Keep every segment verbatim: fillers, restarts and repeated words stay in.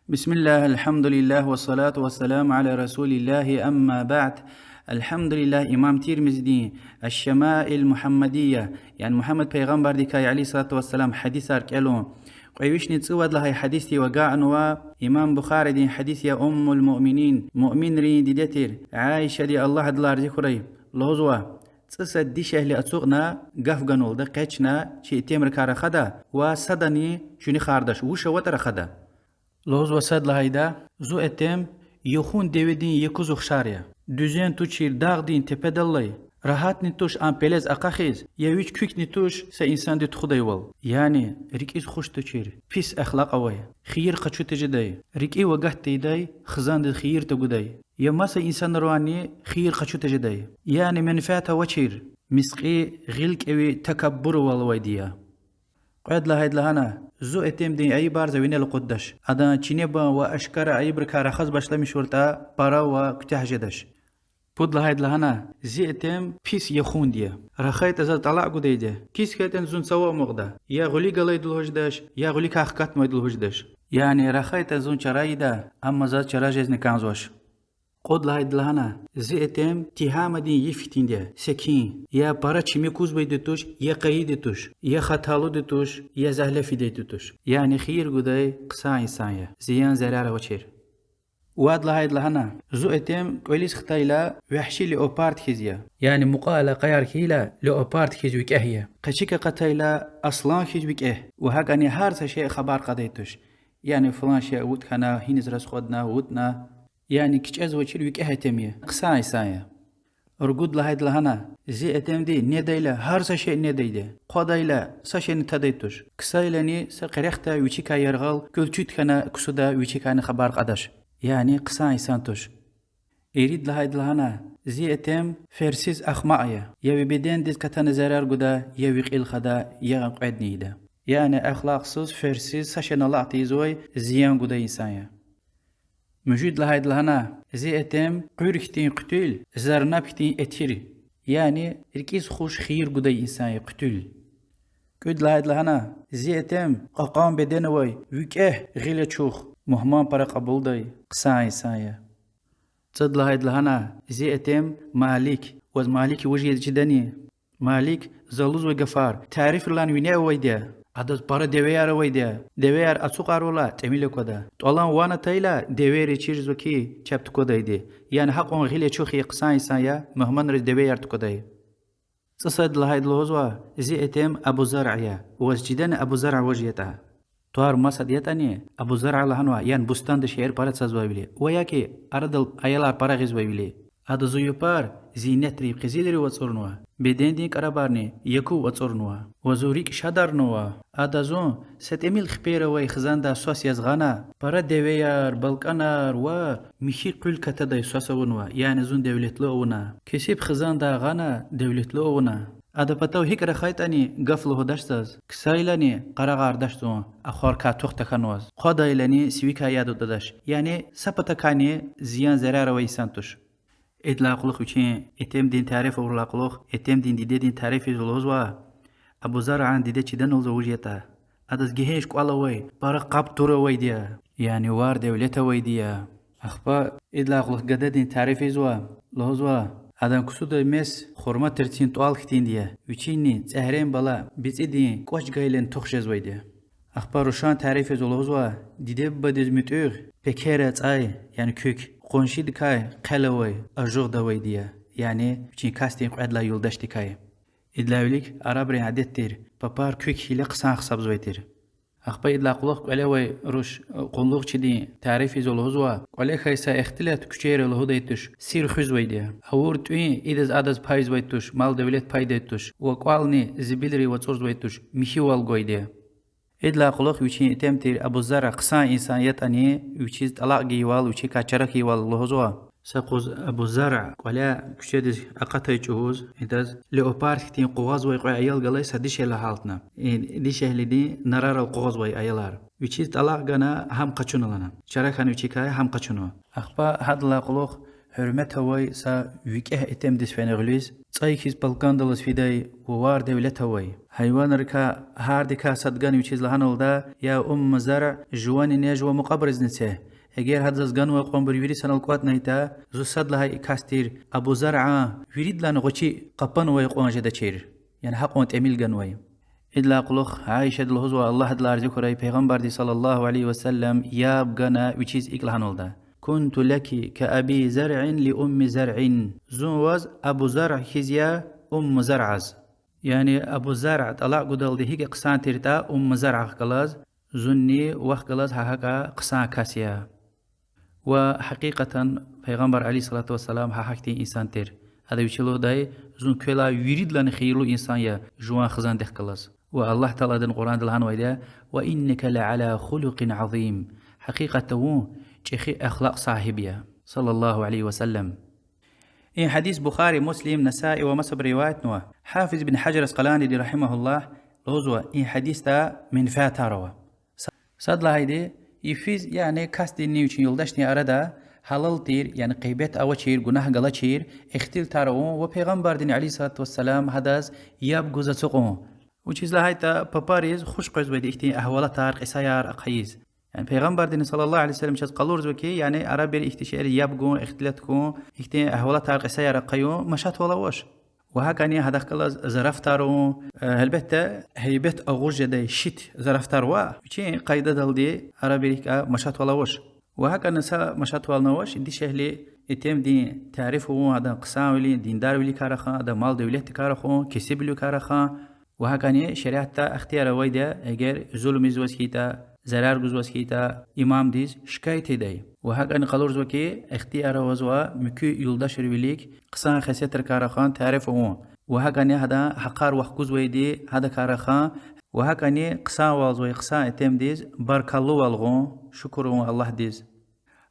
بسم الله، الحمد لله، والصلاة والسلام على رسول الله، أما بعد. الحمد لله, имам Тирмизидин Аш-Шамаил Мугьаммадия, яни Мугьаммад пайгъамбардикай, عليه الصلاة والسلام, гьадисар кӀелун, кьве вишни цӀувад лагьай гьадисдив агакьнава. Имам Бухаридин гьадис я, Уммул Муъминин, муъминрин диде тир Аишади, Аллагь адалай рази хьурай, лугьузва: цӀусад дишегьли ацукьна, гаф ганвалда, экъечӀна, чи итимрикай рахада ва садани чуьнуьхардач, вуж аватӀа рахада. Лугьузва сад лагьайда: зу итим яхун деведин якуз ухшар я. Дуьзен тушир дагъдин тепедал алай, рагьатни туш ам пелез акъахиз, я вич куькни туш са инсанди тухудайвал. Яни рикӀиз хуш тушир, пис ахлакь авай, хийир къачу тежедай, рикӀив агат тийидай, хизандиз хийир тагудай, я маса инсанривайни хийир къачу тежедай, яни менфят авачир, мискьи, гъил кӀеви, такаббурвал авайди я. Кьвед лагьайди лагьана: зу итимдин айибар за винел акъуддач. Адан чинебан ва ашкара айибрикай рахаз башламишвартӀа, пара ва куьтягь жедач. Пуд лагьайди лагьана: зи итим пис яхунди я. РахайтӀа заз тӀалакь гудайди я. Кис хьайитӀани зун цава амукьда, я гъуьлуьк галайди лугьуз жедач, я гъуьлуькай хкатнавайди лугьуз жедач. Яни рахайтӀа зун чара ийида, амма заз чара жезни кӀанзавач. Кьуд лагьайди лагьана: зи итим тигьамадин йиф хьтинди я, секин, я пара чими кузвайди туш, я къайиди туш, я хаталуди туш, я зегьле фидайди туш. Яни хийир гудай хъсан инсан я, зиян-зарар авачир. Вад лагьайди лагьана: зу итим кӀвализ хтайла, вагьши леопард хьиз я, яни мукьва алакъаяр хьайила, леопард хьиз викӀегь я. Къецик акъатайла, аслан хьиз викӀегь, ва гьакӀни гьар са шей хабар кьадай туш. Яни флан шей авуд хьана, гьиниз расходна, авудна. Яни кичӀезвачир викӀегь итим я, хъсан инсан я. Ругуд лагьайди лагьана: зи итимди недайла гьар са шей недайди я, хъвадайла са шейни тадай туш, ксайлани са къерехда вичикай яргъал куьлчуьт хьана ксуда, вичикайни хабар кьадач. Яни хъсан инсан туш. Ирид лагьайди лагьана: зи итим ферсиз ахмакь я, я ви бедендиз катана зарар гуда, я ви кьил хада, я кьведни ийида. Яни ахлакьсуз, ферсиз, са шейни алакь тийизвай, зиян гудай инсан я. Муьжуьд лагьайди лагьана: зи итим къуьр хьтин хъуьтуьл, зарнаб хьтин этир, яни рикӀиз хуш, хийир гудай инсан я хъуьтуьл. КӀуьд лагьайди лагьана: зи итим кьакьан беден авай, викӀегь гъил ачух, мугьман пара кьабулдай, хъсан инсан я. ЦӀуд лагьайди лагьана: зи итим малик, ваз малик вуж я чидани? Малик залузвай гафар, тарифрилай вине авайди я. Адаз пара девеяр авайди я. Девеяр ацукьарвала тӀимил аквада. ТӀвалан ван атайла, девейри чирзава хьи, чеб тукӀвадайди. Яни гьакьван гъил ачух я, хъсан инсан я, мугьманриз девеяр тукӀвадай. ЦӀусад лагьайди лугьузва: зи итим Абу Заръ я, ваз чидани Абу Заръ вуж ятӀа? ТӀвар масад ятӀани, Абу Заръа лагьанва, яни бустанда шейэр пара цазвайвиляй, ва я хьи, арадал аялар пара гъизвайвиляй. Ада зи япар зинетрив, къизилрив ацӀурнава, бедендин кӀарабарни якув ацӀурнава, ва зун рикӀ шадарнава. Ада зун са тӀимил хипер авай хизанда свас яз гъана, пара девеяр, балкӀанар ва михьи къуьл катадай свас авунва, яни зун девлетлу авуна. Кесиб хизанда гъана, девлетлу авуна. Адан патав гьикӀ рахайтӀани гаф лугьудач заз, ксайлани къарагъардач зун ахварикай тух тахьанваз, хъвадайлани сивикай яд атӀудач, яни са патакайни зиян-зарар авай инсан туш. Идалай кьулухъ вичин итимдин тариф авурдалай кьулухъ, итимдин дидедин тариф ийиз лугьузва: Абу Заръан диде чиданлзава вуж ятӀа. Адаз гегьенш кӀвал авай, пара къаб-тур авайди я, яни вар-девлет авайди я. Ахпа идалай кьулухъ гададин тариф ийизва, лугьузва: адан ксудай мес хурма терцин тӀвал хьтинди я, вичинни цӀегьрен бала бицӀидин кӀвач гайилани тух жезвайди я. Ахпа рушан тариф ийизва, лугьузва: диде-бубадиз муьтӀуьгъ пекер ацӀай, яни куьк, къуншидикай хъел авай, ажугъда авайди я, яни вичин касдин кьвед лагьай юлдашдикай. Идалай вилик арабрин адет тир, папар куьк хьайила хъсан гьисабзавай тир. Ахпа идалай кьулухъ кӀвале авай руш, э, къуллугъчидин тариф ийизва, лугьузва: кӀвале хьайи са ихтилат куьчейра лугьудай туш, сир хуьзвайди я. Авур тӀуьн идаз-адаз пайзавай туш, мал-девлет пайдай туш, ва кӀвални зибилрив ацӀурзавай туш, михьивал гвайди я. Идалай кьулухъ вичин итим тир Абу Заръ хъсан инсан ятӀани, вичиз тӀалакь гайивал, вичикай чара хьайивал лугьузва: са юкъуз Абу Заръ кӀваляй куьчедиз акъатай чӀавуз, идаз леопард хьтин къугъвазвай кьве аял галай са дишегьли гьалтна. И дишегьлидин нарарал къугъвазвай аялар. Вичиз тӀалакь гана, гьам къачуна лагьана. Чара хьана вичикай, гьам къачунва. Ахпа гьадалай кьулухъ гьуьрмет авай са викӀегь итимдиз фена гъуьлуьз, цӀай хьиз палкандалаз фидай ва вар-девлет авай. Гьайванрикай гьардикай сад гана вичиз лагьаналда: Я Умму Заръ, жувани нежва мукьвабурузни це. Эгер гьада заз ганвай кьванбур вири санал кӀватӀнайтӀа, зун сад лагьай и кас тир Абу Заръан виридалайни гъвечӀи къапанвай кьван жедачир. Яни гьакьван тӀимил ганвай. Идалай кьулухъ Аишади лугьузва, Аллагь адалай рази хьурай, Пайгъамбарди صلى الله عليه وسلم яб гана вичиз икӀ лагьаналда: كنت لك كأبي زرع لأم زرع. Зун ваз Абу Заръ хьиз я Умму Заръаз. Яни Абу Заръ тӀалакь гудалди гьикӀ хъсан тиртӀа Умму Заръахъ галаз, зунни вахъ галаз гьа гьакӀа хъсан кас я. Ва гьакъикъатан Пайгъамбар عليه الصلاة والسلام гьа гьахьтин инсан тир. Ада вичи лугьудай: зун квелай виридалайни хийирлу инсан я жуван хизандихъ галаз. Ва Аллагь Таалади Къуръанда лагьанвайди я: وإنك لعلى خلق عظيم. Гьакъикъатда вун чӀехи ахлакь сагьиб я, صلى الله عليه وسلم. И гьадис Бухари, Муслим, Насаи ва масабуру риваятнава. Гьафиз ибн Гьажар Аскъаланиди رحمه الله лугьузва: и гьадисда менфятар ава. Са-, сад лагьайди, йифиз, яни касдинни вичин юлдашдин арада гьалал тир, яни гъибет авачир, гунагь галачир ихтилатар авун ва Пайгъамбардини عليه الصلاة والسلام гьадаз яб гуз ацукьун. Вучиз лагьайтӀа папариз хуш къвезвайди ихьтин агьвалатар, кьисаяр ахъайиз. Яни Пайгъамбардини صلى الله عليه وسلم чаз къалурзава хьи, яни арабир ихьтин шейэр яб гун, ихтилат хьун, ихьтин агьвалатар, кьисаяр ахъаюн машатвал авач. Ва гьакӀани гьадахъ галаз зарафатар авун, э, гьелбетда, гьейбет агъуз жедай шит зарафатар ва вичин къайдадалди арабирихъ машатвал авач. Ва гьакӀани са машатвални авач, дишегьли итимдин тариф авун, адан хъсанвилин, диндарвиликай рахун, адан мал-девлетдикай рахун, кесибвиликай рахун. Ва гьакӀани шариатда ихтияр авайди я, эгер зулум ийизваз хьайитӀа, зарар гузваз хьайитӀа, имамдиз шикаят ийидай. Ва гьакӀани къалурзава хьи, ихтияр авазва муькуь юлдашрин вилик хъсан хесетрикай рахун, тариф авун. Ва гьакӀани гьадан гьахъар вахкузвайди гьадакай рахун. Ва гьакӀани хъсанвалзавай хъсан итимдиз баркаллувал гъун, шукур авун Аллагьдиз.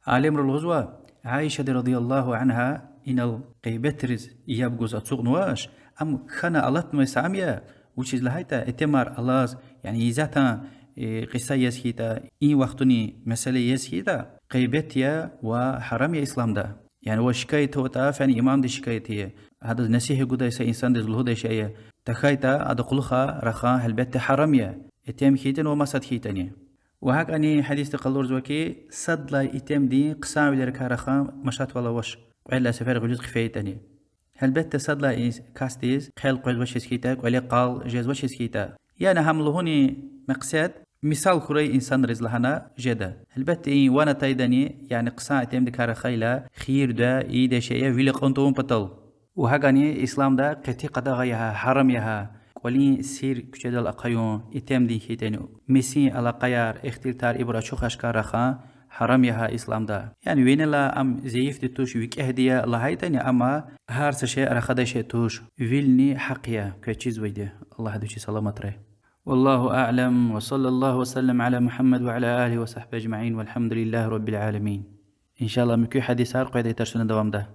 Алимри лугьузва, Аишади رضي الله عنها инал гъибетриз яб гуз ацукьнавач, ам хьана алатнавай са ам я, вучиз лагьайтӀа итимар алаз, яни исятда, э, кьиса яз хьайитӀа, и вахтунин месэла яз хьайитӀа, гъибет я ва гьарам я исламда. Яни ва шикаят аватӀа, фена имамдиз шикаят ая, гьадаз насигьат гудай са инсандиз лугьудай шей я, тахьайтӀа адан кьулухъ рахун гьелбетда гьарам я, итим хьайитӀани ва масад хьайитӀани. Ва гьакӀани гьадисди къалурзава хьи, сад лагьай итимдин хъсанвилерикай рахун машатвал авач, кьвед лагьай сефер гъуьлуьз хъфейтӀани. Гьелбетда, сад лагьай касдиз хъел къвезвачиз хьайитӀа, кӀвале къал жезвачиз хьайитӀа. Яни гьам лугьунин мекьсед мисал хьурай инсанриз лагьана жеда. Гьелбетда, и ван атайдани, яни хъсан итимдикай рахайла, хийир-дуьа ийидай шей я вил акьун тавун патал. Ва гьакӀани исламда къати къадагъа я гьа, гьарам я гьа, кӀвалин сир куьчедал ахъаюн, итимдин хьайитӀани, месин алакъаяр, ихтилатар ибур ачух-ашкара рахун гьарам я гьа исламда. Яни винелай ам зайифди туш, викӀегьди я лагьайтӀани, амма гьар са шей рахадай шей туш, вилни гьахъ я квез чизвайди, Аллагьди вичи саламатрай. والله أعلم، وصلى الله وسلم على محمد وعلى آله وصحبه أجمعين، والحمد لله رب العالمين. إن شاء الله, муькуь гьадисар къведай тарсуна давамда.